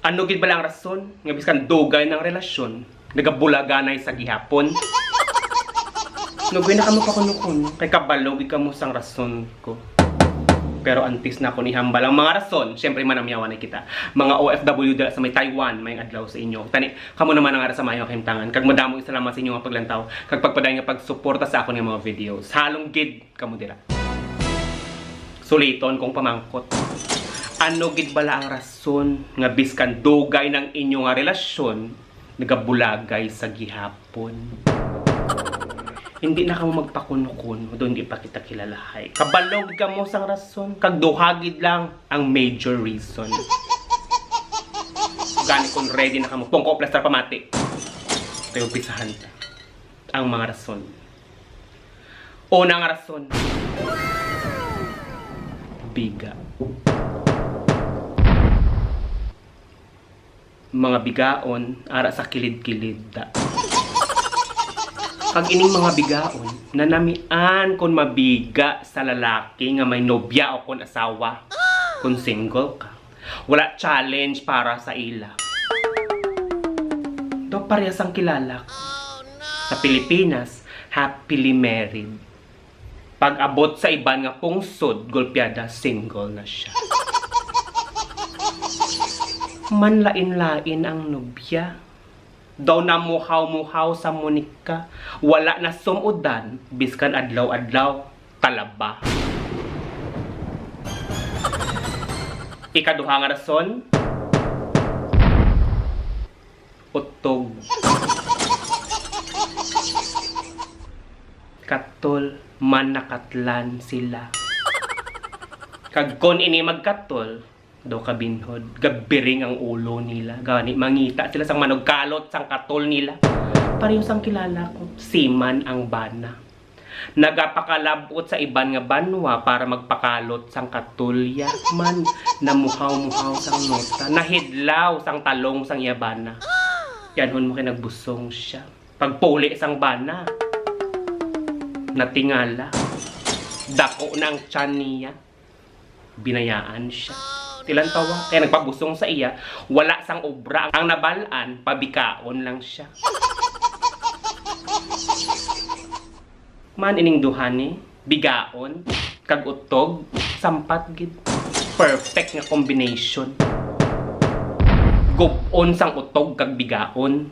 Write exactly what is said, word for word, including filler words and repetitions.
Ano gid bala ang rason nga biskan dugay na ang relasyon, nagabulaganay sa gihapon? Lugoy na kamo pakuno-kuno, kay kabalo gid kamo sang rason ko. Pero antes na ko nihambal ang mga rason, syempre manamyawan na kita. Mga O F W dira sa may Taiwan, maayong adlaw sa inyo. Tani, kamo naman ang ara sa maayong kahimtangan. Kag madamo salamat sa inyo nga paglantaw, kag pagpadayon nga pagsuporta sa akon nga mga videos. Halong gid kamo dira. Suliton kong pamangkot. Ano gid bala ang rason nga biskan dugay ng inyo nga relasyon, nagabulagay sa gihapon? Hindi na kamo magpakuno-kuno, do hindi pa kita kilalahay. Kabalo gid kamo sang rason, kag duha gid lang ang major reason. Gani kung ready na kamo, pungko, plastar, pamati. Tayo umpisahan ta ang mga rason. Una nga rason. Biga. Mga bigaon, ara sa kilid-kilid da. Kag ining mga bigaon, nanamian kon mabiga sa lalaki nga may nobya o kon asawa. Kung single ka, wala challenge para sa ila. Do parehas ang kilala ko. Sa Pilipinas, happily married. Pag-abot sa iban nga pungsod, golpeada, single na siya. Manlain-lain ang nobya. Daw namuhaw-muhaw sa Monica. Wala na sumudan, biskan adlaw-adlaw, talaba. Ikaduha nga rason, utog. Katol, manakatlan sila. Kag kon ini magkatol, daw kabinhod, gabiring ang ulo nila. Gani, mangita sila sang manugkalot sang katol nila. Pareho sang kilala ko, seaman ang bana. Nagapakalab-ot sa iban nga banwa para magpakalot sang katol. Iya man, namuhaw-muhaw sang nota, nahidlaw sang talong sang iya bana. Yanhon mo kay nagbusong siya. Pagpuli sang bana, natingala. Dako na ang tiyan niya. Binayaan siya. Tilantawa, kay nagpabusong sa iya, wala sang obra. Ang nabal-an, pabikaon lang siya. Man ining duha ni, bigaon kag utog, sampat gid. Perfect nga combination. Gub-on sang utog kag bigaon.